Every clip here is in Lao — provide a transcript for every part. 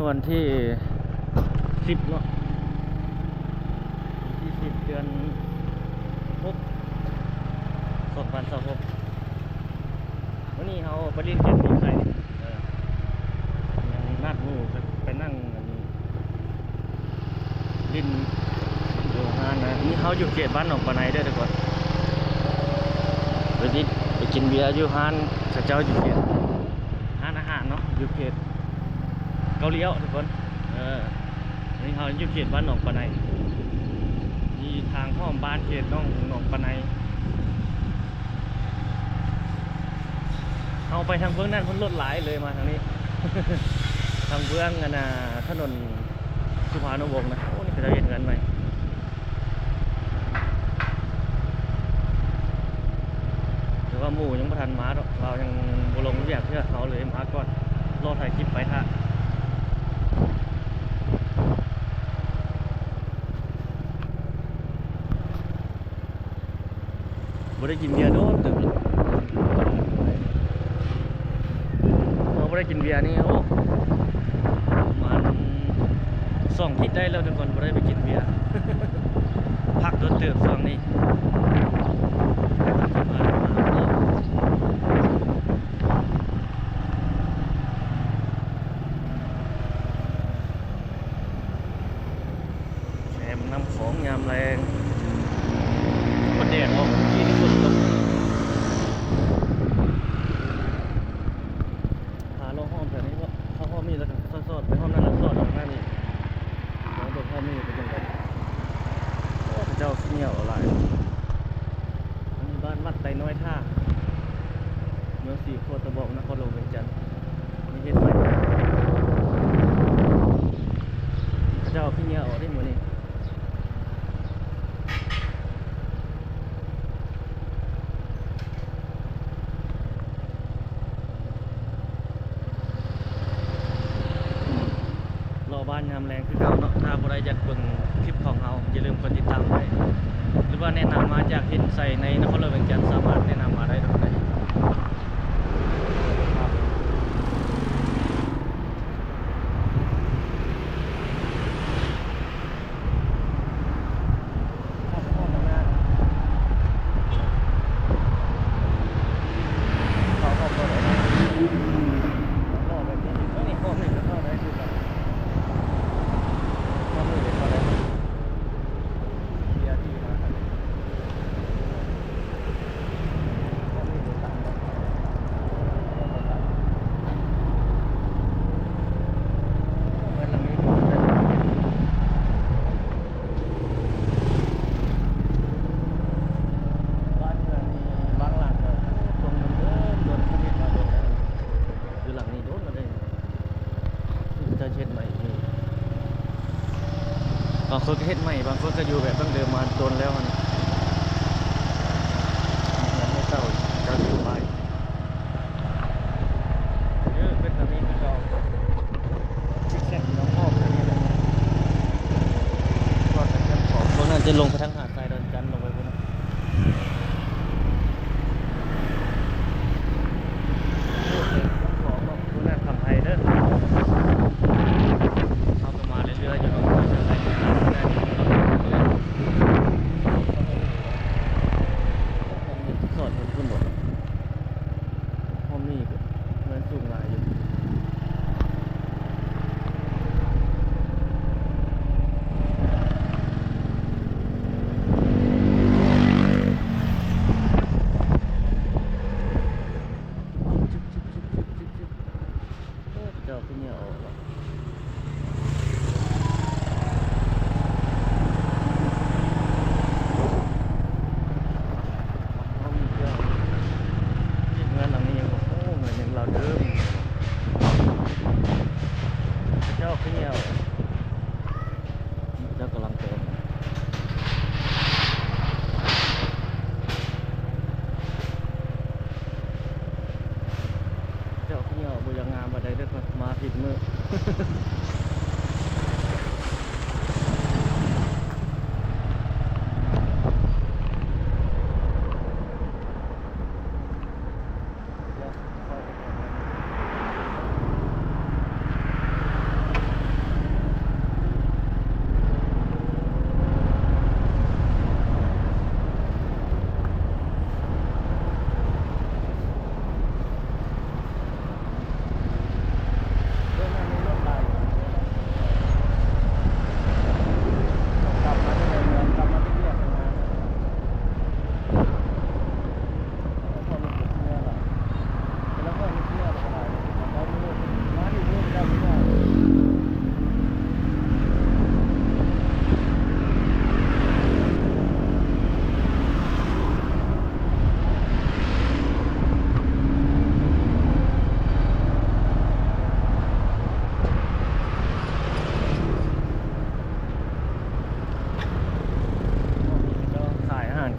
ວັນທີສິບເນາະ ວັນທີສິບ ເດືອນຫົກ ສອງພັນຊາວຫົກ ມື້ນີ້ເຮົາໄປຫຼິ້ນເກມທີ່ໃສ ເອີ ຍັງນັດໝູ່ໄປ ໄປນັ່ງອັນນີ້ ຫຼິ້ນຢູ່ຮ້ານນະ ນີ້ເຮົາຢູ່ເຂດບ້ານໜອງປາໄນເດີທຸກຄົນ ໄປດິ ໄປກິນເບຍຢູ່ຮ້ານເຂົາເຈົ້າ ຢູ່ເຂດຮ້ານອາຫານເນາະ ຢູ່ເຂດເກົາຫຼີອ້ວທຸກຄົນ ເອີ ນີ້ເຮົາຢູ່ເຂດບ້ານໜອງປາໄນ ທີ່ທາງອ້ອມບ້ານເຂດໜອງ ໜອງປາໄນ. ເຮົາໄປທາງເບື້ອງນັ້ນ ເພິ່ນລົດຫຼາຍເລີຍມາທາງນີ້ ທາງເບື້ອງອັນນ່າ ຖະໜົນສຸພານຸວົງນະ ໂອ້ ນີ້ເຂົາເຈົ້າເຮັດເຮືອນໃໝ່ ແຕ່ວ່າໝູ່ຍັງບໍ່ທັນມາດອກ ລາວຍັງບໍ່ລົງວຽກເທື່ອ ເຮົາເລີຍມາກ່ອນ ລໍຖ່າຍຄລິບໄປຖ້າ. ບໍ່ໄດ້ກິນເບຍໂດນເຕີບແລ້ວ ເຮົາບໍ່ໄດ້ກິນເບຍນີ້ ໂອ້ ປະມານສອງທິດໄດ້ແລ້ວທຸກຄົນ ບໍ່ໄດ້ໄປກິນເບຍ ພັກໂດນເຕີບຊ່ວງນີ້. ແຄມນ້ຳຂອງຍາມແລງ ມັນແດດອອກ ມື້ກີ້ນີ້ຝົນຕົກ ພາເລາະອ້ອມແຖວນີ້ເນາະ ເຂົ້າອ້ອມນີ້ແລ້ວກໍຊອດໆ ໄປອ້ອມນັ້ນແລ້ວຊອດອອກທາງນັ້ນອີກ ລອງເບິ່ງອ້ອມນີ້ເປັນຈັ່ງໃດ ໂອ້ ເຂົາເຈົ້າຂີ້ເຫຍື້ອເອົາຫຼາຍ ອັນນີ້ບ້ານວັດໄຕນ້ອຍທ່າ ເມືອງສີໂຄດຕະບອງ ນະຄອນຫຼວງວຽງຈັນ ນີ້ເຮັດໃໝ່ ເຂົາເຈົ້າເອົາຂີ້ເຫຍື້ອອອກເດ້ມື້ນີ້ ເລາະບ້ານຍາມແລງຄືເກົ່າເນາະ ຖ້າຜູ້ໃດຢາກເບິ່ງຄລິບຂອງເຮົາ ຢ່າລືມກົດຕິດຕາມໄວ້ ຫຼືວ່າແນະນຳມາຈາກເຮັດໃສໃນນະຄອນຫຼວງວຽງຈັນ ສາມາດແນະນຳມາໄດ້ເນາະ. ຄືຫຼັງນີ້ໂດນແລ້ວເດ້ ເຂົາເຈົ້າເຮັດໃໝ່ຢູ່ ບາງຄົນກໍເຮັດໃໝ່ ບາງຄົນກໍຢູ່ແບບດັ້ງເດີມມາດົນແລ້ວຫັ້ນ ເຮືອນໃໝ່ເກົ່າ ເຈົ້າຢູ່ໄປ ເອີ ເປັນແບບນີ້ຄືເກົ່າ ຊິກແຊັກນ້ອງອອກແບບນີ້ແຫຼະ ກ່ອນຈະຂຽມຂອງ ພວກນັ້ນຈະລົງໄປທາງຫາດຊາຍດອນຈັນ ລົງໄປພຸ້ນນະ. ເຮົາກໍມາເລື້ອຍໆຢູ່ເນາະ ສອດເພິ່ນພຸ້ນບໍ ຫ້ອງນີ້ກໍເຮືອນສູງຫຼາຍຢູ່. ເ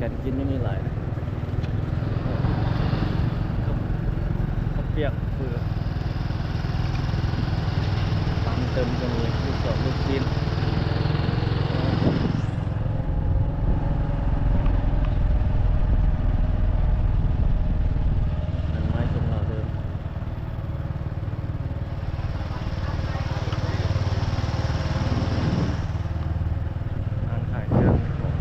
ການກິນຢູ່ນີ້ຫຼາຍນະ ເຂົ້າ ເຂົ້າປຽກ ເຝື່ອ ຕຳເຕີມກໍມີ ລູກສອນ ລູກຊີ້ນ ອັນໄມ້ຊົງລາວເດີມ. ຮ້ານຂາຍເຄື່ອງຂອງ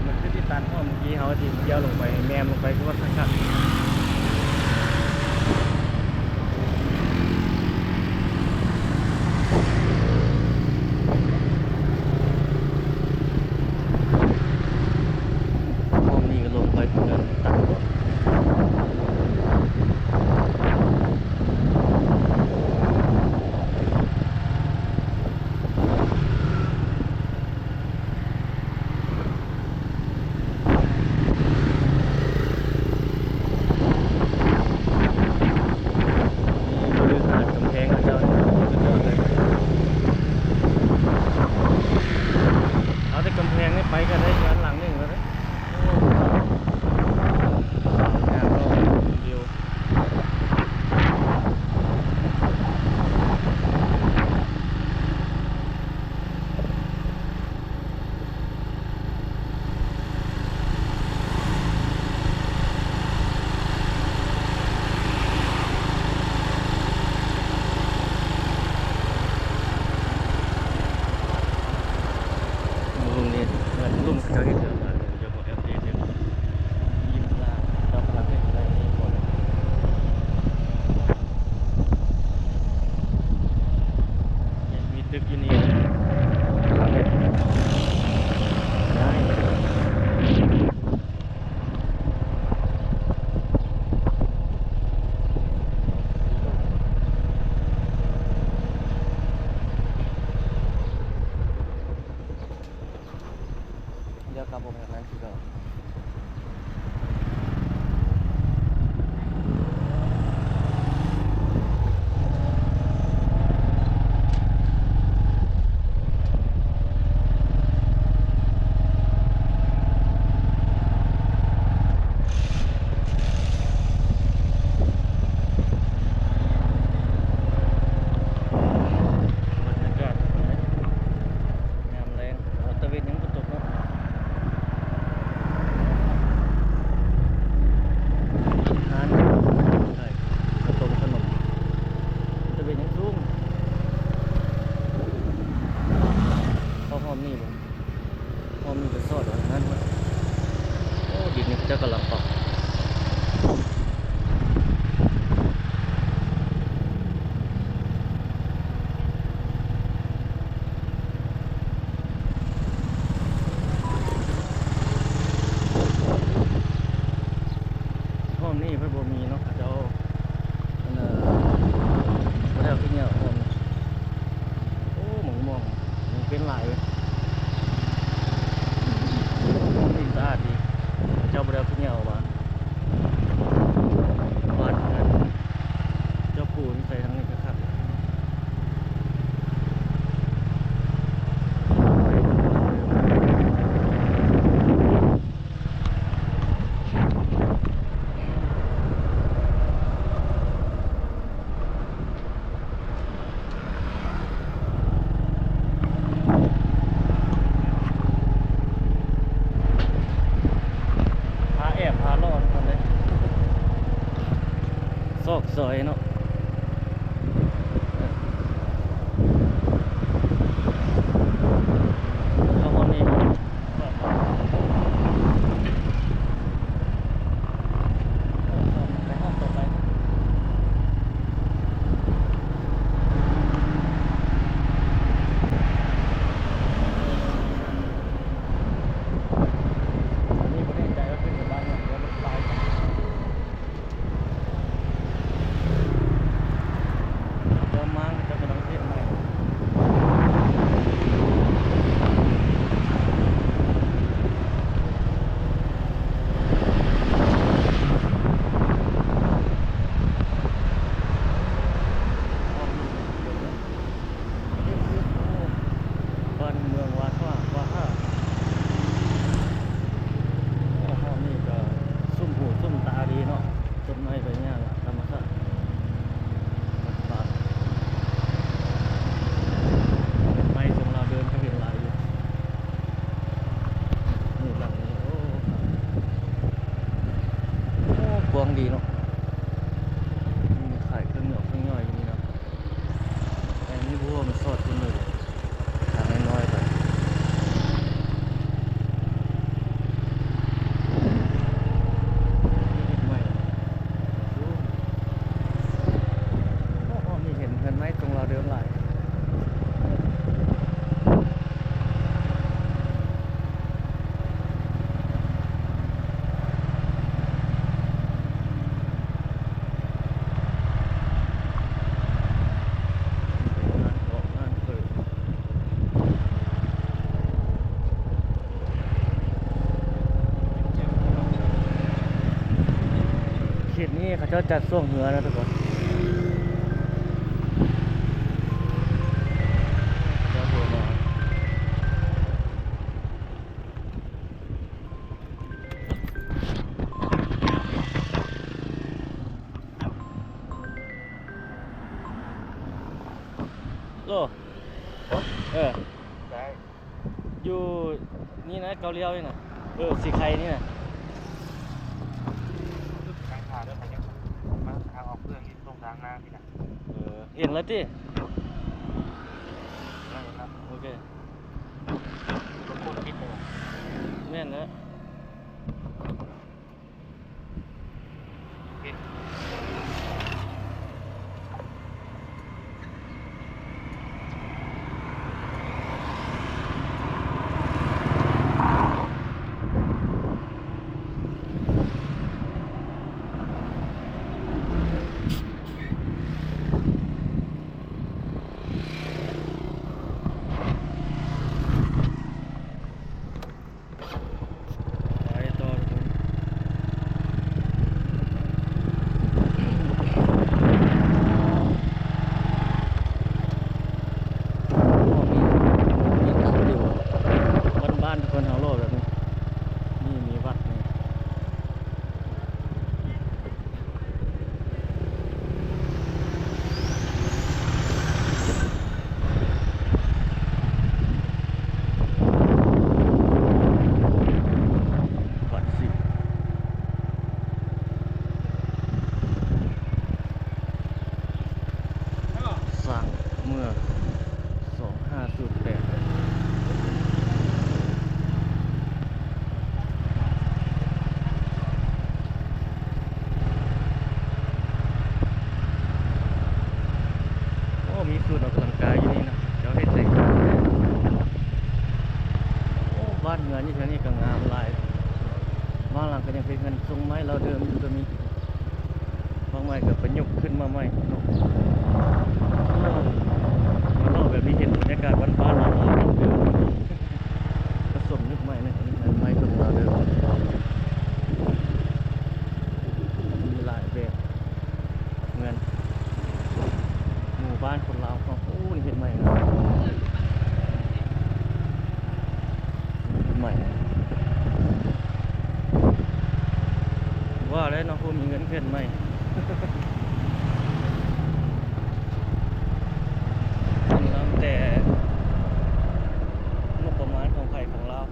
ມັນຄືຊິຕັນເນາະ ເມື່ອກີ້ເຮົາຊິລ້ຽວລົງໄປ ແນມລົງໄປຄືວ່າຄັກໆ. ຫ້ອງນີ້ກໍລົງໄປເປັນເຮືອນຕັດ. ນີ້ຄືຫາດກຳແພງເຂົາເຈົ້າ ສຸດຍອດເລີຍ. ເອົາແຕ່ກຳແພງນີ້ໄປກໍໄດ້ເຮືອນຫຼັງໜຶ່ງແລ້ວເດ້. ໂອ້ ງາມເນາະ ວິວ. ເບິ່ງນີ້ ເຮືອນລຸ່ມເຂົາເຈົ້າເຮັດເຮືອນ ເຈົ້າກໍອັບເດດເດ້ ຍິ້ມລາວເຈົ້າກຳລັງເຮັດໄດ້ນີ້ບໍ່ ມີຕຶກຢູ່ນີ້ ໄດ້ ດຽວກັບອອກມານັ້ນຄືເກົ່າ. ບັນຍາກາດຍາມແລງ ໂອ້ ຕາເວັນຍັງບໍ່ຕົກເນາະ. ຮ້ານຂາຍເຂົ້າຕົ້ມຂະໜົມ ຕາເວັນຍັງສູງ. ເຂົ້າຮ່ອມນີ້ບໍ່? ພໍມີກໍຊອດວ່ານັ້ນວ່າ ໂອ້ ດິນນີ້ເຂົາເຈົ້າກຳລັງປັບ. ຫ້ອງນີ້ເພິ່ນບໍ່ມີເນາະ ເຂົາເຈົ້າ ອັນນ່າ ບໍ່ໄດ້ເອົາຂີ້ເຫຍື້ອອອກ. ໂອ້ ໝາກມ່ວງ ມີເປັນຫຼາຍເວີຍ. ຫ້ອງນີ້ສະອາດດີ ເຂົາເຈົ້າບໍ່ໄດ້ເອົາຂີ້ເຫຍື້ອອອກມາ. ກວາດເຮືອນ ເຈົ້າປູນໃສ່ທາງນີ້ຄັກໆ. ຊອຍເນາະ ເຂົ້າມານີ້ ໄປຫ້ອງຕໍ່ໄປ. ອັນນີ້ບໍ່ແນ່ໃຈວ່າຂຶ້ນໄປບ້ານເນາະ ເດີນໄປ. ເດີມມາເຂົາເຈົ້າກຳລັງເຮັດໃໝ່. ບ້ານເມືອງວາທາ ວາທາ. ໂອ້ ຮອບນີ້ກໍຊຸ່ມຫູຊຸ່ມຕາດີເນາະ. ຕົ້ນໄມ້ໃບຫຍ້າ ທຳມະຊາດ ໄມ້ຊົງລາວເດີມກໍເຫັນຫຼາຍຢູ່. ນີ້ຫຼັງນີ້ ໂອ້ ໂອ້ ກວ້າງດີເນາະ. ມີຂາຍເຄື່ອງຫຍອກເຄື່ອງຫຍ່ອຍຢູ່ນີ້ເນາະ. ແຕ່ນີ້ບໍ່ຮູ້ວ່າມັນຊອດຈົນເລີຍ ທາງນ້ອຍໆໄປ. ໂອ້ ຮອບນີ້ເຫັນເຮືອນໄມ້ຊົງລາວເດີມຫຼາຍ. ເຂດນີ້ເຂົາເຈົ້າຈັດຊ່ວງເຮືອນະທຸກຄົນ. ເຂົາເຈົ້າເຮືອມາ. ໂລ ເອີ ໄດ້ ຢູ່ນີ້ນະ ເກົາຫຼຽວນີ້ນະ ເອີ ສີໄຄນີ້ນະ. ທາງຂາເດີ ໄປຍັງ ມາທາງອອກເມືອງນີ້ ຕົງທາງນາງນີ້ນະ. ເອີ ເຫັນແລ້ວຕິ? ເຫັນແລ້ວ ເຫັນແລ້ວ. ໂອເຄ ລົດໂຄດຕິດເລີຍ. ແມ່ນແລ້ວ. ໄປຕໍ່ທຸກຄົນ. ໂອ້ ມີ ມີຕັດຢູ່ບ້ານໆ ທຸກຄົນ ເຮົາເລາະແບບນີ້ ນີ້ມີວັດນີ້. ວັດສິ ສ້າງເມື່ອ ສອງຫ້າສູນແປດ. ໂອ້ ມີສູນອອກກຳລັງກາຍຢູ່ນີ້ນະ ເຈົ້າເຮັດໃສ່. ໂອ້ ບ້ານເຮືອນຢູ່ແຖວນີ້ກໍງາມຫຼາຍ ບາງຫຼັງກໍຍັງເປັນເຮືອນຊົງໄມ້ລາວເດີມຢູ່ກໍມີ. ບາງໄມ້ກໍປະຍຸກຂຶ້ນມາໃໝ່ເນາະ. ມາເລາະແບບນີ້ເຫັນບັນຍາກາດບ້ານໆ ລາວເດີມ ປະສົມຍຸກໃໝ່ນະ. ອັນນີ້ເຮືອນໄມ້ຂອງລາວເດີມ ມີຫຼາຍແບບເຮືອນ ໝູ່ບ້ານຄົນລາວເຮົາ. ໂອ້ ນີ້ເຮັດໃໝ່ນະ. ໃໝ່ ວ່າແລ້ວເນາະ ຜູ້ມີເງິນເຂື່ອນໃໝ່ ແລ້ວແຕ່ງົບປະມານຂອງໃຜຂອງລາວ.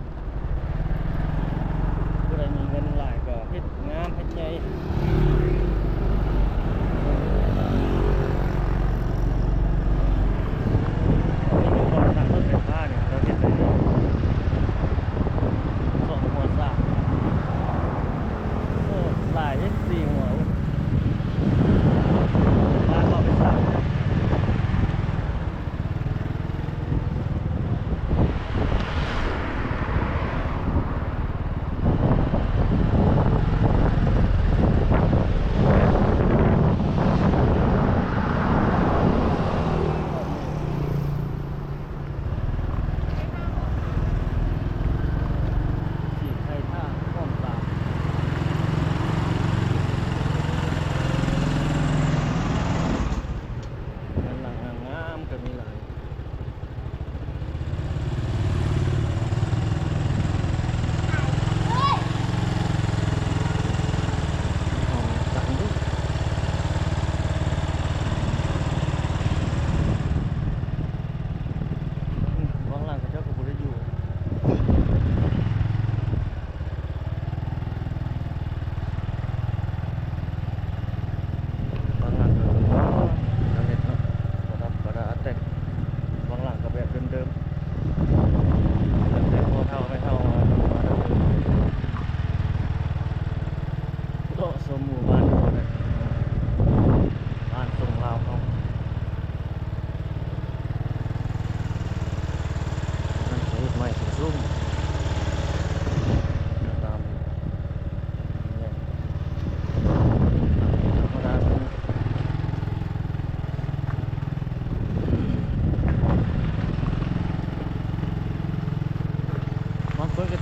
ຜູ້ໃດມີເງິນຫຼາຍກໍເຮັດງາມເຮັດໃຫຍ່.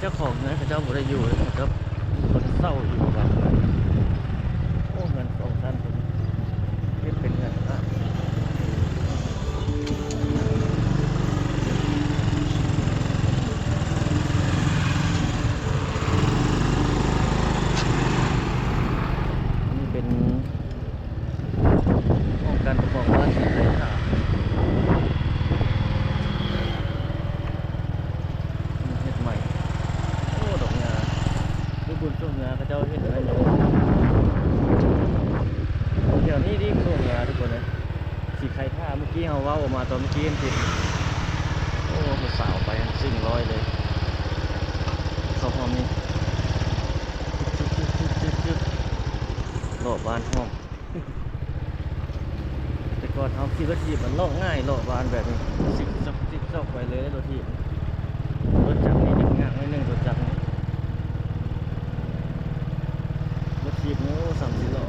ເຈົ້າຂອງເຮືອນເຂົາເຈົ້າບໍ່ໄດ້ຢູ່ເລີຍ ເຂົາເຈົ້າຄົນເຊົ່າຢູ່ວ່າ. ໂອ້ ເຮືອນສອງຊັ້ນເພິ່ນເຮັດເປັນເຮືອນພະ. ອັນນີ້ເປັນ ຫ້ອງການປົກຄອງບ້ານສີໄຄທ່າ ເຮັດໃໝ່. ໂອ້ ດອກຫຍ້າ ຢູ່ບຸນຊ່ວງເຮືອເຂົາເຈົ້າເຮັດອັນນັ້ນຢູ່ ແຖວນີ້ດີ ຊ່ວງເຮືອທຸກຄົນເອີຍ ສີໄຄທ່າ. ເມື່ອກີ້ເຮົາເວົ້າອອກມາຕອນເມື່ອກີ້ນີ້ ໂອ້ ຜູ້ສາວໄປຫັ້ນຊິ່ງລອຍເລີຍ ເຂົ້າຮ່ອມນີ້ ຈຶກໆ ເລາະບ້ານຮ່ອມ. ແຕ່ກ່ອນເຮົາຂີ່ລົດຖີບມັນເລາະງ່າຍ ເລາະບ້ານແບບນີ້ ຊິກຊອກ ຊິກຊອກໄປເລີຍ ລົດຖີບ. ລົດຈັກນີ້ຍາກໜ້ອຍໜຶ່ງ ລົດຈັກນີ້. ລົດຖີບນີ້ ໂອ້ ສ່ຳຊິເລາະ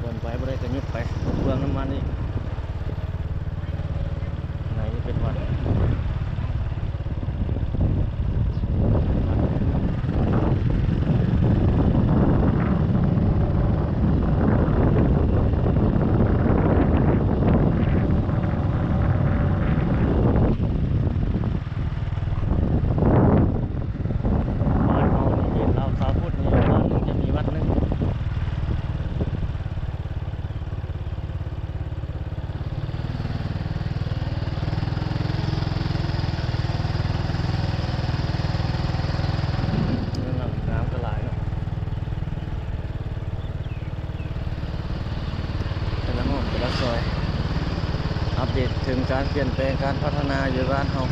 ບ່ອນໄປບໍ່ໄດ້ກະຢຸດໄປ ເປືອງນ້ຳມັນອີກ. ໃນນີ້ເປັນວັດ ວັດ ບ້ານເຮົານີ້ເຂດລາວຊາວພຸດນີ້ ບ້ານໜຶ່ງຈະມີວັດໜຶ່ງ. ນ້ຳກະຫຼາຍເນາະ ແຕ່ລະຫ້ອງແຕ່ລະຊອຍ ອັບເດດເຖິງການປ່ຽນແປງ ການພັດທະນາຢູ່ບ້ານເຮົາ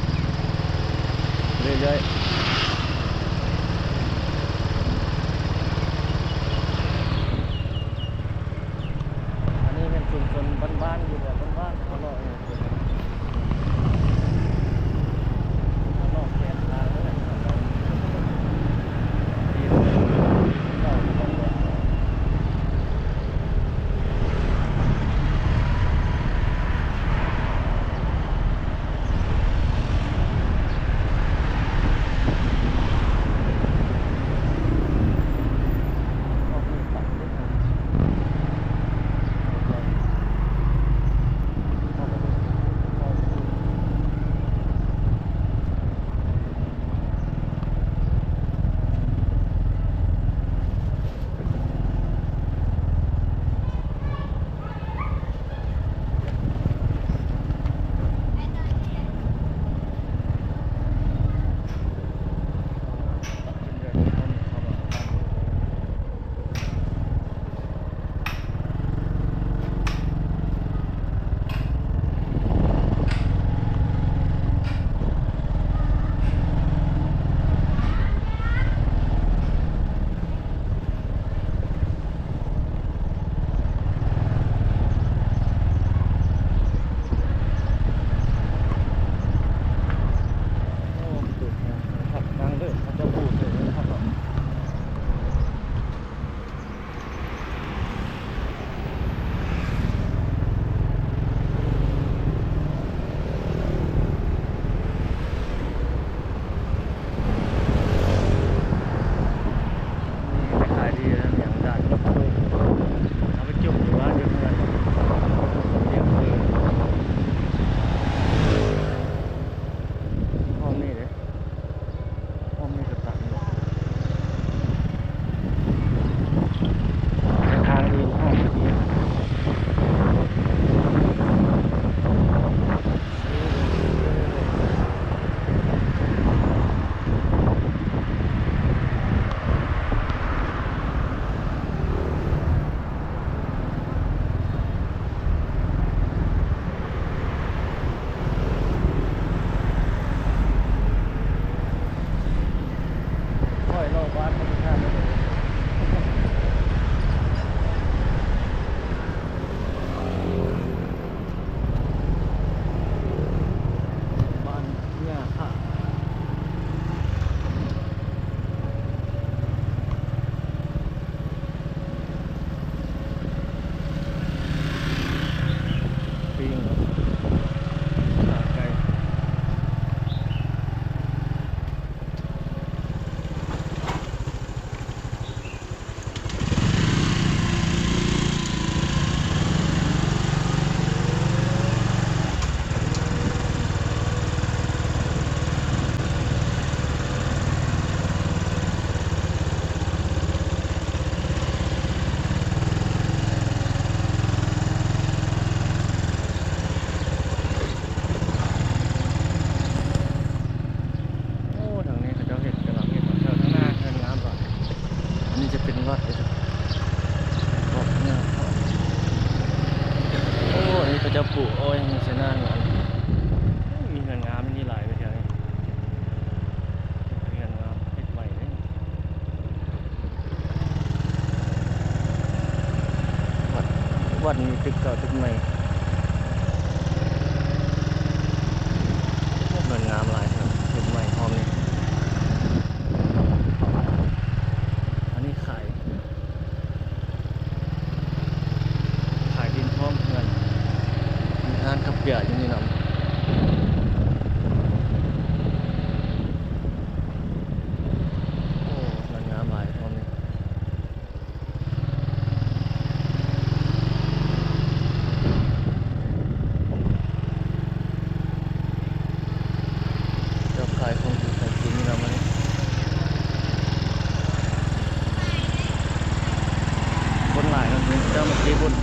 ເລື້ອຍໆ. ອັນນີ້ແມ່ນຊຸມຊົນບ້ານໆ ຢູ່ແບບບ້ານໆ ເຮົາເລາະ ເຮົາເລາະແຄມທາງເລີຍ ເຮົາເລາະ ດີເກົ່າ. ເ ເຈົ້າປູກອ້ອຍໃສ່ໜ້າເຮືອນ. ມີເຮືອນງາມຢູ່ນີ້ຫຼາຍເວີຍແຖວນີ້. ເຮືອນງາມເຮັດໃໝ່ເດ້. ວັດ ວັດມີຕຶກເກົ່າຕຶກໃໝ່. ເຮືອນງາມຫຼາຍເນາະ ເຮັດໃໝ່ພ້ອມນີ້. ອັນນີ້ຂາຍ ຂາຍດິນພ້ອມເຮືອນ. ມີຮ້ານກາເຟຢູ່ນີ້ນຳ. ໂອ້ ເຮືອນງາມຫຼາຍພ້ອມນີ້. ເຈົ້າຂາຍຂອງຢູ່ຂອງກິນນີ້ລະມື້ນີ້. ຄົນຫຼາຍເນາະ ເຈົ້າມາເກັບບຸນ.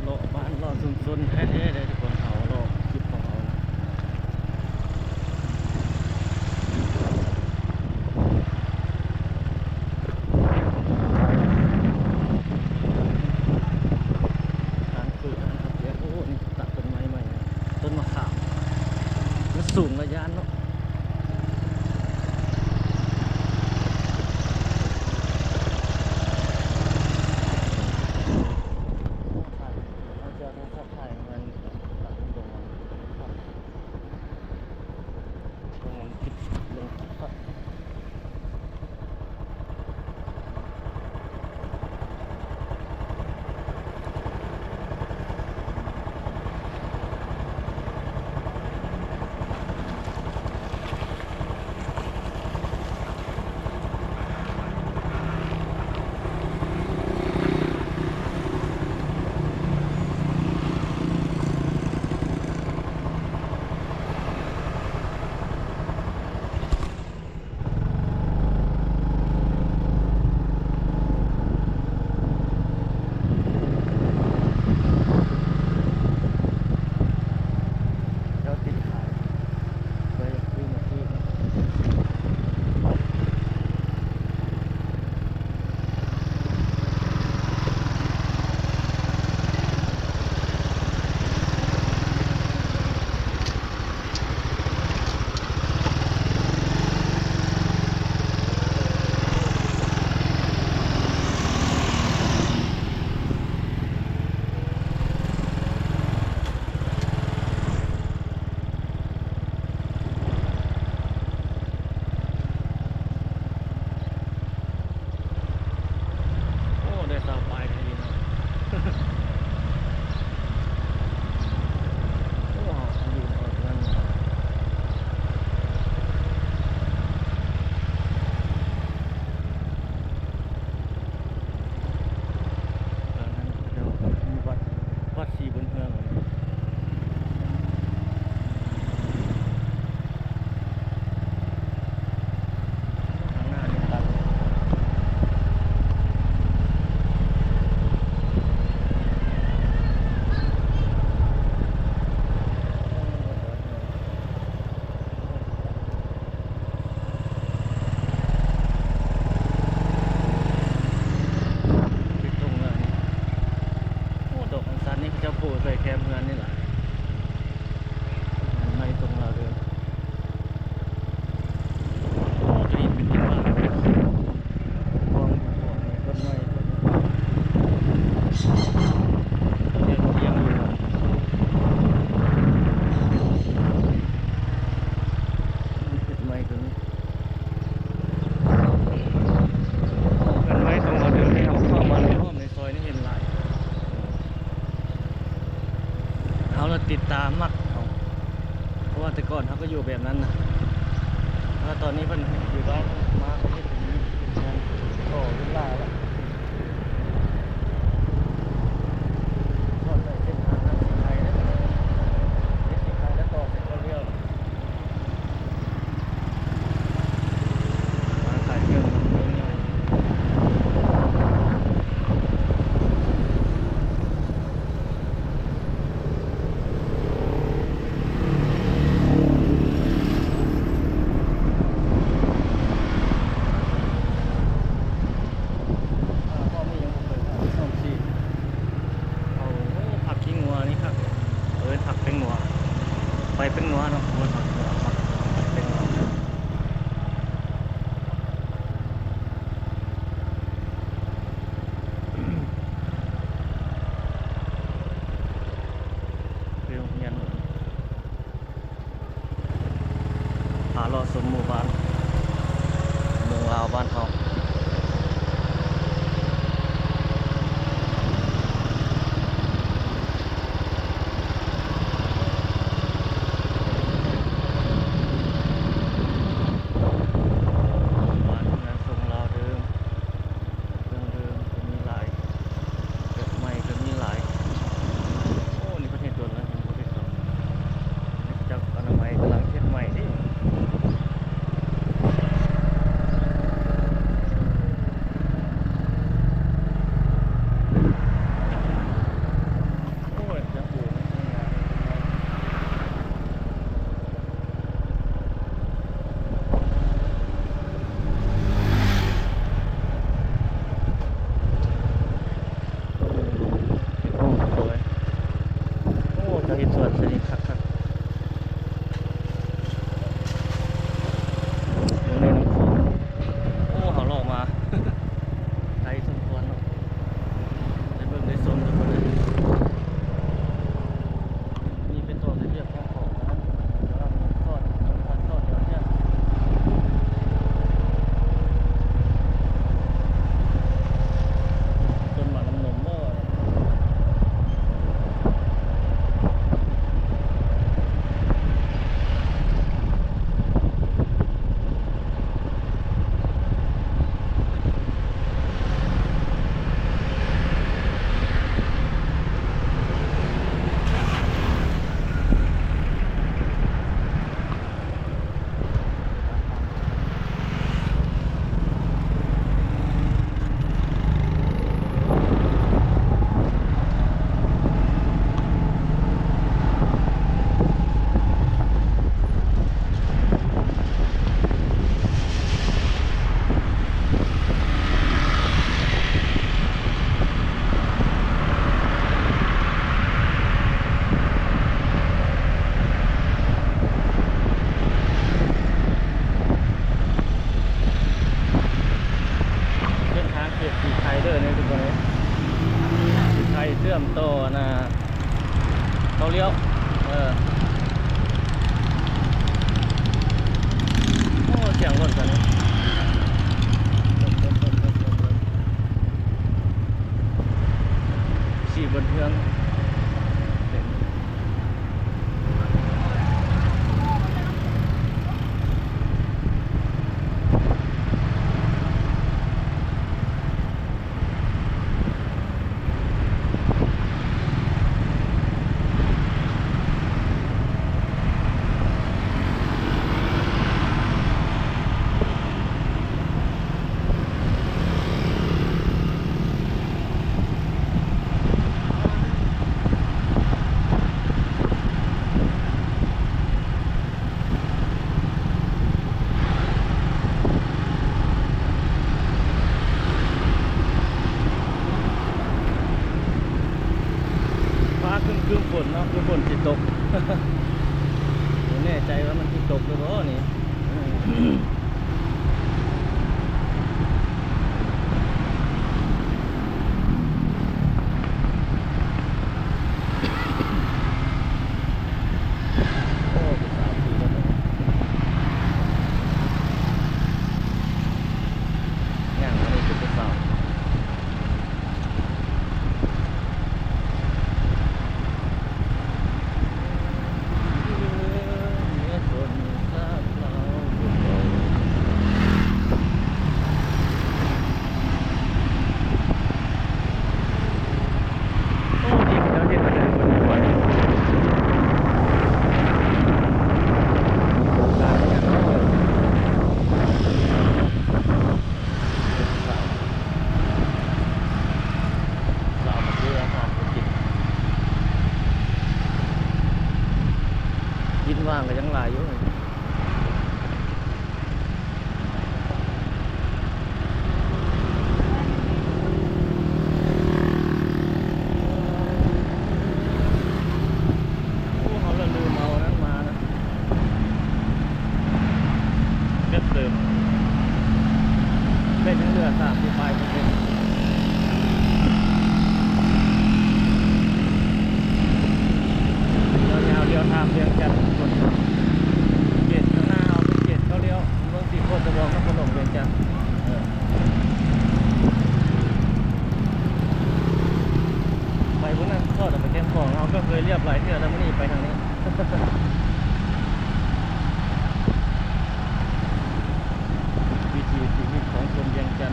ເລາະບ້ານເລາະຊຸມຊົນແທ້ໆເດ້ທຸກຄົນ ເຮົາເລາະຈຸດຂອງເຮົາ. ຮ້ານເປີດ ຮ້ານຄາເຟ. ໂອ້ ນີ້ຕັດຕົ້ນໄມ້ໃໝ່ ຕົ້ນມະຂາມ. ມັນສູງລະຢ້ານເນາະ. ເຈົ້າຕິດຂາຍ ເພື່ອຢາກຊື້ມາປູກເນາະ. ໂອ້ ໄດ້ຊາວປາຍໄດ້ຢູ່ເນາະ. ໂອ້ ເຮົາຢູ່ເຮືອນ ເຮືອນນັ້ນເຈົ້າ ວັດ ວັດສີບຸນເຮືອງ. ເປັນທົ່ງເຮືອນ. ໂອ້ ດອກອັນຊັນນີ້ເຂົາເຈົ້າປູກໃສ່ແຄມເຮືອນນີ້ລະ. ອັນໃໝ່ຕົງລາວເດີມ. ໂອ້ ຕົວນີ້ເປັນດິນບາດ. ເຮືອນໄມ້ຂອງເຮົາເດີມທີ່ເຮົາເຂົ້າມາອ້ອມໃນຊອຍນີ້ເຫັນຫຼາຍ. ເຮົາລະຕິດຕາມັກເອົາ. ພາະວ່າແຕ່ກ່ອນເຮົາກໍຢູ່ແບບນັ້ນນະ ແຕ່ວ່າຕອນນີ້ເພິ່ນຢູ່ບ້ານມາ ເຂົາເຮັດເປັນ ເປັນເຮືອນ ກໍເປັນຫຼາຍລະ ຊອດໄປເສັ້ນທາງທາງສີໄຄເດ້ ເຮັດສີໄຄແລ້ວຕໍ່ໃສ່ເກົ້າລ້ຽວ ມາຂາຍເຄື່ອງ ເຄື່ອງຍ່ອຍ. ອ່າ ພໍ່ມີຫຍັງບໍ່ເປີດ ອ່າ ສອງສີ່ ເອົາ ໂອ້ ຜັກຂີ້ງົວນີ້ຄັກ ເອີ້ນຜັກແປ້ງນົວ ໃບແປ້ງນົວເນາະ ບໍ່ແມ່ນຜັກຂີ້ງົວ ຜັກ ໃບແປ້ງນົວ. ໄປໂຮງຮຽນ ພາເລາະຊົມໝູ່ບ້ານ ເມືອງລາວບ້ານເຮົາ. ບ້ານເຮືອນຊົງລາວເດີມ ເຄື່ອງເດີມກໍມີຫຼາຍ ແບບໃໝ່ກໍມີຫຼາຍ. ໂອ້ ນີ້ເພິ່ນເຮັດດົນແລ້ວ ຍັງບໍ່ເຮັດດອກ ຈັກອະນາໄມກຳລັງເຮັດໃໝ່ເດ້. ໂອ້ຍ ຍັງບໍ່ ໂອ້ ເຂົາເຮັດສວນໃສ່ນີ້ຄັກໆ ເບິ່ງໃນນ້ຳຂອງ. ໂອ້ ເຮົາເລາະມາໄກສົມຄວນເນາະ ໄດ້ເບິ່ງໄດ້ຊົມທຸກຄົນເລີຍ. ນີ້ເປັນຕອນເຮັດວຽກຂອງເຂົາເນາະ ແຕ່ວ່າມັນສອດ ມັນສອດດຽວເທື່ອ ຕົ້ນໝາກນ້ຳນົມບໍ? ເສັ້ນທາງເຂດສີໄຄເດີນີ້ທຸກຄົນເອີຍ ສີໄຄເຊື່ອມຕໍ່ອັນນ່າ ເກົ້າລ້ຽວ ເອີ ໂອ້ ສຽງລົດກັນ ຂີ່ບົນເຮືອງ. ຟ້າຄຶ້ມໆ ຝົນເນາະ ຄືຝົນຊິຕົກ ບໍ່ແນ່ໃຈວ່າມັນຊິຕົກຫຼືບໍ່ນີ້. ໂອ້ ເປັນສາວຜູ້ແລ້ວ ຍ່າງມານີ້ເປັນຜູ້ສາວ. ມັນວ່າງກໍຍັງຫຼາຍຢູ່. ໂອ້ ເຮົາລະລືມເອົາອັນນັ້ນມານະ ແບັດເຕີມ ແບັດຍັງເຫຼືອສາມສິບປາຍເປີເຊັນ. ຍາວໆ ລຽວທາມວຽງຈັນທຸກຄົນ. ເຂດຂ້າງໜ້າເຮົາເປັນເຂດເກົ້າລ້ຽວ ເມືອງສີໂຄດ ສະບອງ ນະຄອນຫຼວງວຽງຈັນ. ເອີ ໄປພຸ້ນນະ ທອດອອກໄປແຄມຂອງ. ເຮົາກໍເຄີຍລຽບຫຼາຍເທື່ອແລ້ວ ມື້ນີ້ໄປທາງນີ້. ວິຖີຊີວິດຂອງຄົນວຽງຈັນ.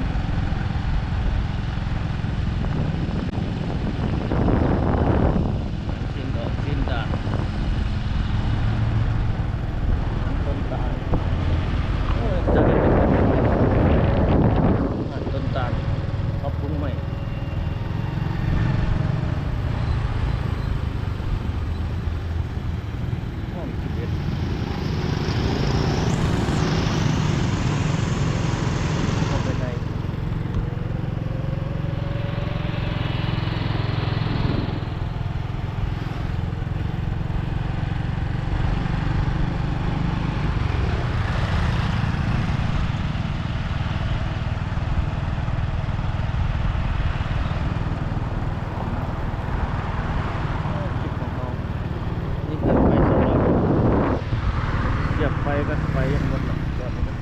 ຊີ້ນດອກ ຊີ້ນດາດ ມັນຕົ້ນຕານ. ໂອ້ຍ ເຈົ້າເຮັດເປັນຕົ້ນຕານ ປັບປຸງໃໝ່. ຫ້ອງສິບເອັດ ເຂົ້າໄປໃນ ຄລິບຂອງເຮົາ ມີແຜ່ນໄຟສຳລັບສຽບໄຟກັນໄຟ ຍັງໝົດລະ ຈອດນີ້ນະ.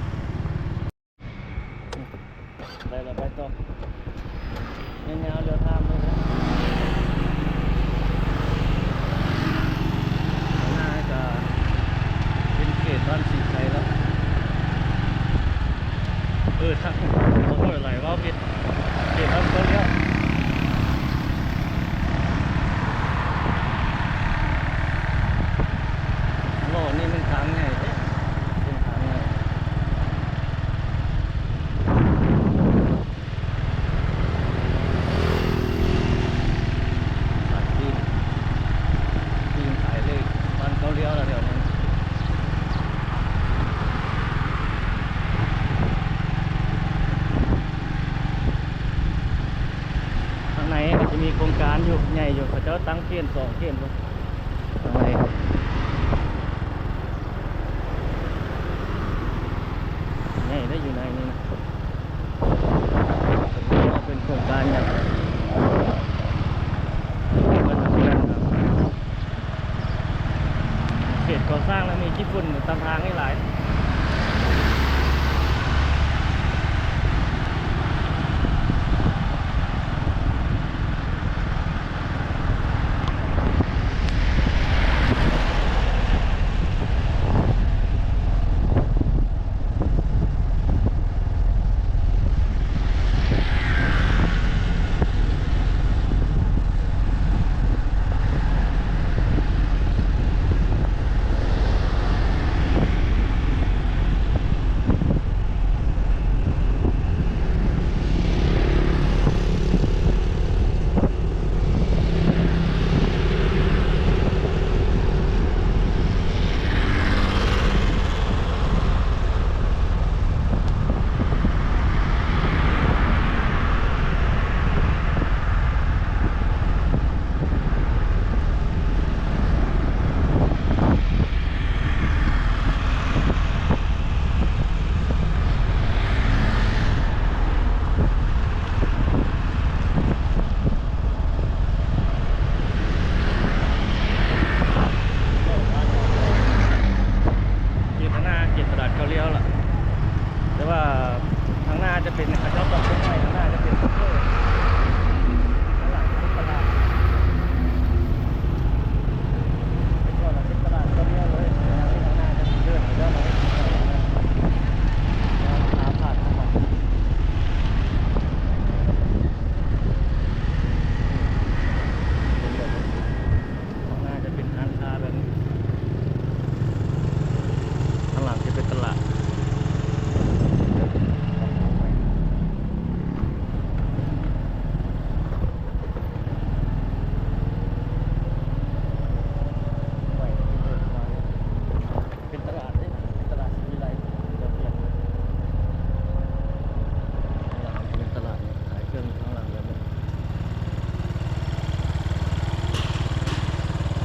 ໄດ້ລະ ໄປຕໍ່ ຍາວໆ ລຽວທາມເລີຍ. ຂ້າງໜ້າກະເປັນເຂດບ້ານສີໄຊແລ້ວ. ເອີ ທາງ ໂອ້ຍ ຫຼາຍ ເວົ້າຜິດ ເຂດບ້ານເຂົາລຽວ. ໂອ້ ນີ້ມັນທາງໃຫຍ່ເດ້ ເສັ້ນທາງໃຫຍ່. ຂາຍປີ້ງ ປີ້ງຂາຍເລກ ບ້ານເຂົາລຽວລະແຖວນັ້ນ. ທາງໃນກໍຈະມີໂຄງການຢູ່ ໃຫຍ່ຢູ່ ເຂົາເຈົ້າຕັ້ງເຂນສອງເຂນພຸ້ນ ທາງໃນ ໃຫຍ່ໄດ໋ ຢູ່ໃນນີ້ນະ. ເປັນໂຄງການຫຍັງ ເຂດກໍ່ສ້າງແລ້ວມີຂີ້ຝຸ່ນຕາມທາງນີ້ຫຼາຍ. ເ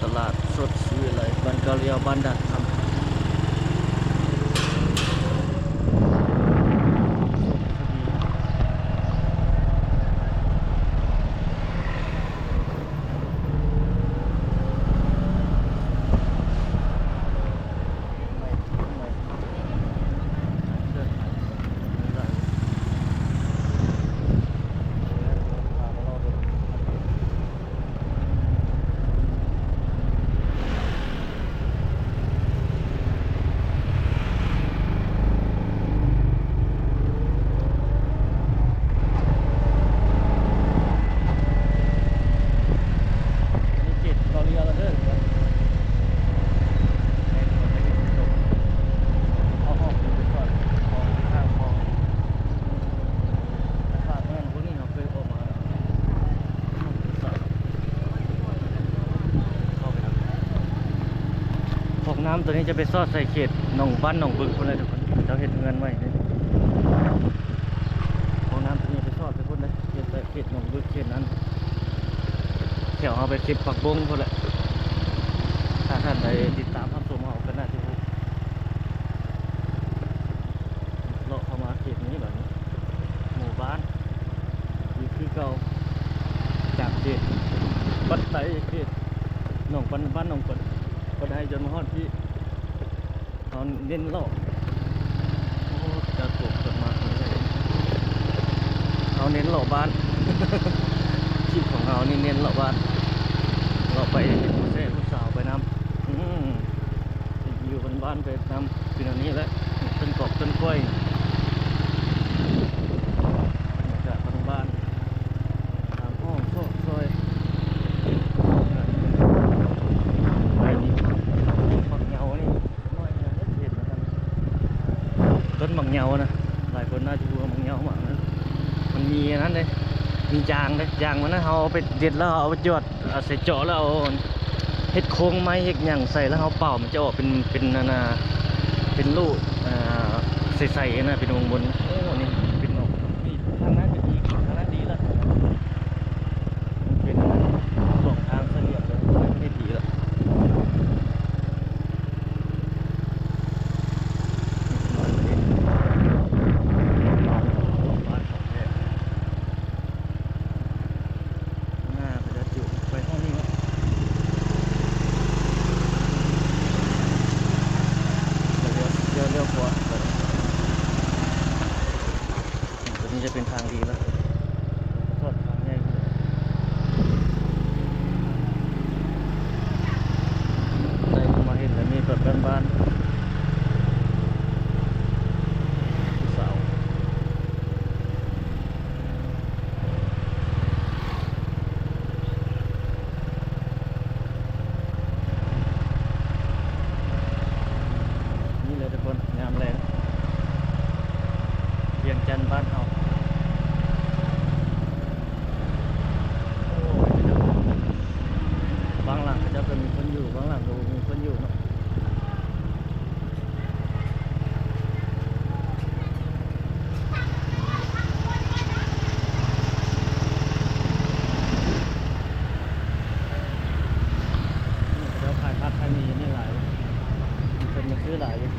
ຕະຫຼາດສົດສີວິໄລ ບ້ານເກົ່າເລວ ບ້ານດ່ານຄຳ. ຫ້ອງນ້ຳໂຕນີ້ຈະໄປສອດໃສ່ເຂດໜອງ ບ້ານໜອງບຶກພຸ້ນແຫຼະທຸກຄົນ ເຂົາເຈົ້າເຮັດເຮືອນໄວ້ນີ້. ຫ້ອງນ້ຳໂຕນີ້ໄປສອດໃສ່ພຸ້ນເດ້ ເຂດ ເຂດໜອງບຶກ ເຂດນັ້ນ ແຖວເຮົາໄປເກັບຜັກບົ້ງພຸ້ນແຫຼະ. ຖ້າທ່ານໃດຕິດຕາມຮັບຊົມເຮົາກໍໜ້າຈະຮູ້. ເລາະເຂົ້າມາເຂດນີ້ບາດນີ້ ໝູ່ບ້ານຢູ່ຄືເກົ່າ ຈາກເຂດບັນໄດ ເຂດໜອງ ບ້ານໜອງບັນໄດ ຈົນມາຮອດພີ້. ເຮົາເນັ້ນເລາະ ໂອ້ ຈາກກົກຈົນມາ ເຮົາເນັ້ນເລາະບ້ານ ຄລິບຂອງເຮົານີ້ເນັ້ນເລາະບ້ານ ເລາະໄປເຫັນຜູ້ແຊຜູ້ສາວໄປນຳ ອືມ ວິວບ້ານໆ ໄປນຳ ຄືແນວນີ້ແຫຼະ ຕົ້ນກອກຕົ້ນກ້ວຍ ບັນຍາກາດບ້ານໆ ຕາມຫ້ອງຊອກຊອຍ ໄປນີ້ ໝາກເຍົານີ້ ໜ້ອຍເຫັນນະ ຕົ້ນໝາກເຍົານະ ຫຼາຍຄົນໜ້າຈະຮູ້ວ່າໝາກເຍົາ ໝາກນັ້ນ ມັນມີອັນນັ້ນເດ້ ມີຢາງເດ້ ຢາງມັນນະ ເຮົາເອົາໄປເດັດແລ້ວເອົາໄປຢອດ ເອົາໃສ່ເຈາະແລ້ວເອົາເຮັດໂຄງໄມ້ເຮັດຫຍັງໃສ່ ແລ້ວເຮົາເປົ່າ ມັນຈະອອກເປັນ ເປັນອັນນ່າ ເປັນລູກ ອ່າ ໃສໆ ນະ ເປັນວົງບົນ. ໂອ້ ນີ້ເປັນອອກ ນີ້ທາງນັ້ນກໍດີ ທາງນັ້ນດີລະ ມັນເປັນສອງທາງສາມຫຼ່ຽມເລີຍ ເຮັດດີລະ. ໜ້າເຂົາຈະຈຸໄປຫ້ອງນີ້ເນາະ ແລ້ວ ແລ້ວ ແລ້ວຂວາໄປ. ຕົວນີ້ຈະເປັນທາງດີແລ້ວ ທອດທາງໃຫຍ່ ໄດ້ມາເຫັນແບບນີ້ແບບບ້ານໆ ຜູ້ສາວ. ນີ້ແຫຼະທຸກຄົນ ຍາມແລງ ວຽງຈັນບ້ານເຮົາ. ໂອ້ຍ ບາງຫຼັງເຂົາເຈົ້າກໍມີຄົນຢູ່ ບາງຫຼັງກໍບໍ່ມີຄົນຢູ່ເນາະ. ນີ້ເຂົາເຈົ້າຂາຍຜັກຂາຍໝີ່ຢູ່ນີ້ຫຼາຍ ມີຄົນມາຊື້ຫຼາຍຢູ່. ເ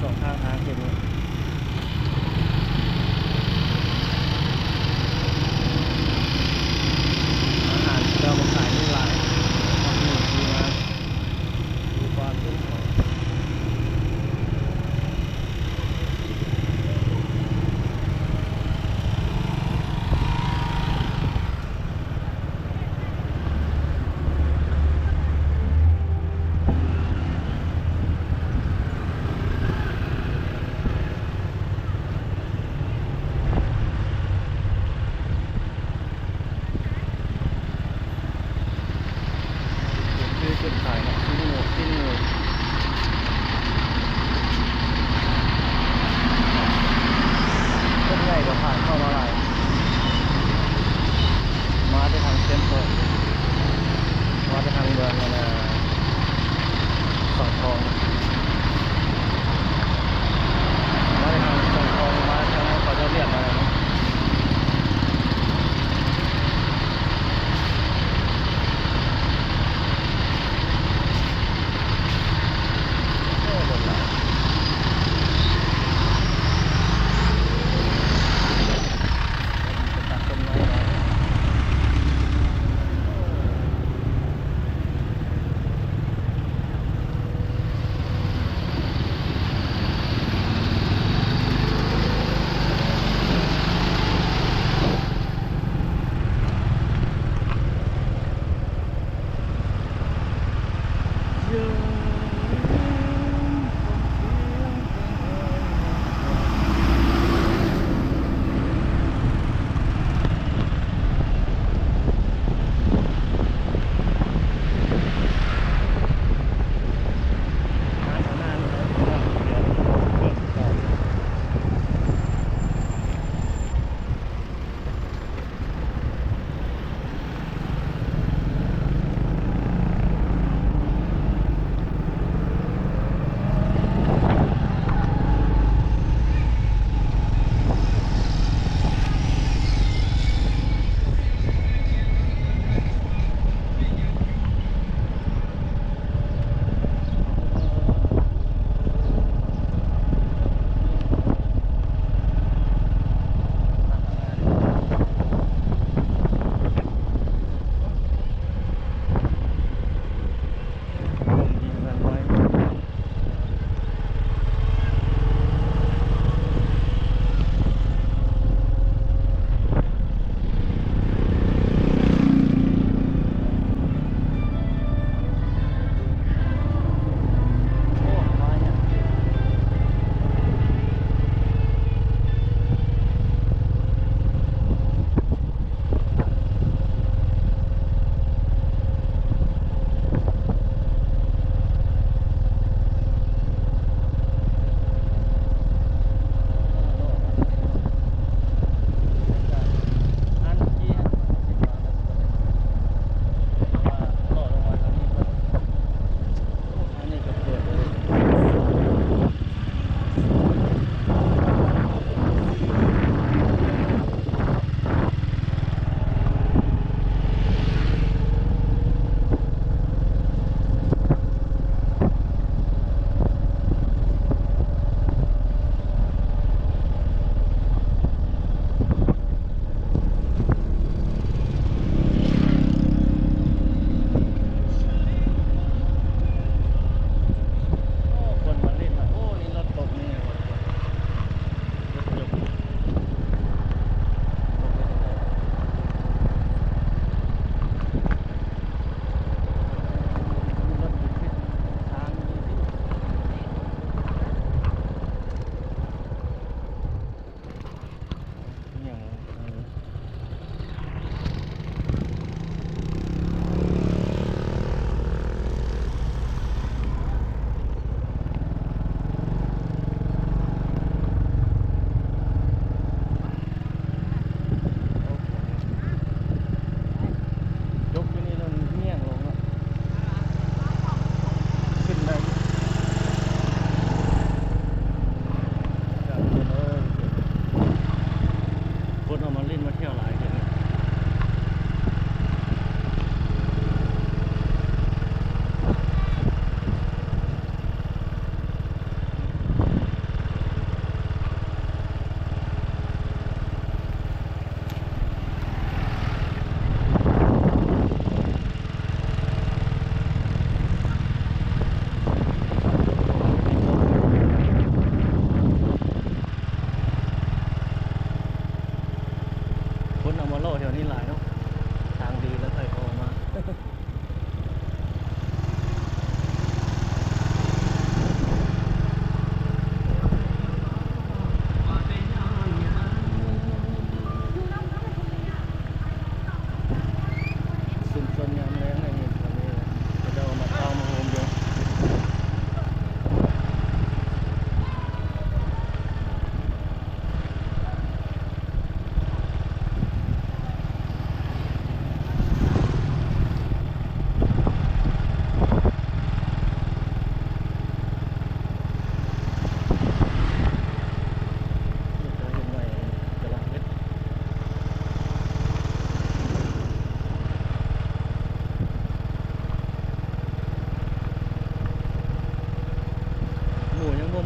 ສອງຂ້າງທາງເຂດນີ້ ອາຫານທີ່ເຂົາມາຂາຍນີ້ຫຼາຍ ເຮົາກໍມີທີ່ມາ ມີຄວາມເປັນຂອງ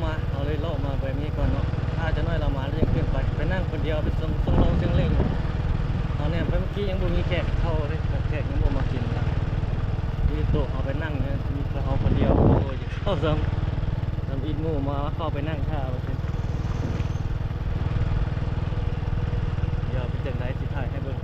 ມາ ເຮົາເລີຍເລາະມາແບບນີ້ກ່ອນເນາະ. ຖ້າຈັກໜ້ອຍລາວມາແລ້ວຈັ່ງຂຶ້ນໄປ ໄປນັ່ງຄົນດຽວ ໄປສົ່ງ ສົ່ງເລາະສ່ຽງເລກ. ເຮົາແນມໄປເມື່ອກີ້ຍັງບໍ່ມີແຂກເຂົ້າເດ້ ແຂກຍັງບໍ່ມາກິນນະ ມີໂຕະເຮົາໄປນັ່ງເນາະ ມີແຕ່ເຮົາຄົນດຽວ. ໂອ້ຍ ເຂົ້າຊ້ຳ ທຳອິດໝູ່ມາເຂົ້າໄປນັ່ງຖ້າວ່າຊັ້ນ. ດຽວເປັນຈັ່ງໃດຊິຖ່າຍໃຫ້ເບິ່ງ.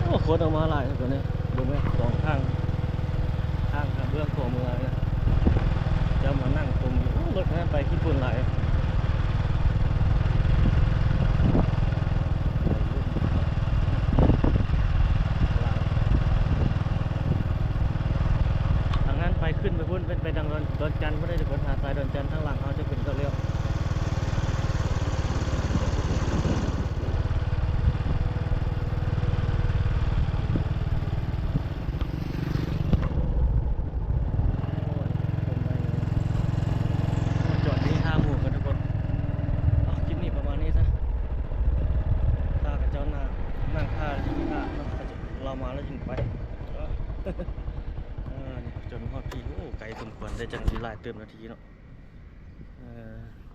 ໂອ້ ຄົນອອກມາຫຼາຍເດ້ ເບິ່ງແມະ ສອງຂ້າງ ທາງຂ້າມເບື້ອງຂວາມືນີ້ນະ ເຈົ້າມານັ່ງຊົມຢູ່. ໂອ້ ລົດແມ່ນໄປຂີ້ຝຸ່ນຫຼາຍ. ທາງນັ້ນໄປຂຶ້ນໄປພຸ້ນ ເປັນໄປທາງດອນ ດອນຈັນພຸ້ນເດ້ ທຸກຄົນ. ຫາດຊາຍດອນຈັນ ທາງຫຼັງເຮົາຈະຂຶ້ນເຂົາລ້ຽວ. ໂອ້ຍ ຄົນຫຼາຍເລີຍ. ມາຈອດນີ້ຖ້າໝູ່ກ່ອນທຸກຄົນ. ເອົາ ຄລິບນີ້ປະມານນີ້ຊະ ຖ້າເຂົາເຈົ້ານັ່ງ ນັ່ງຖ້າຢູ່ນີ້ຖ້າເນາະ ເຂົາເຈົ້າ ລາວມາແລ້ວຈຶ່ງໄປ. ເອີ ເອີ ນີ້ ຈົນຮອດພີ້. ໂອ້ ໄກສົມຄວນ ໄດ້ຈັກໜ້ອຍ ຫຼາຍເຕີບນາທີເນາະ. ເອີ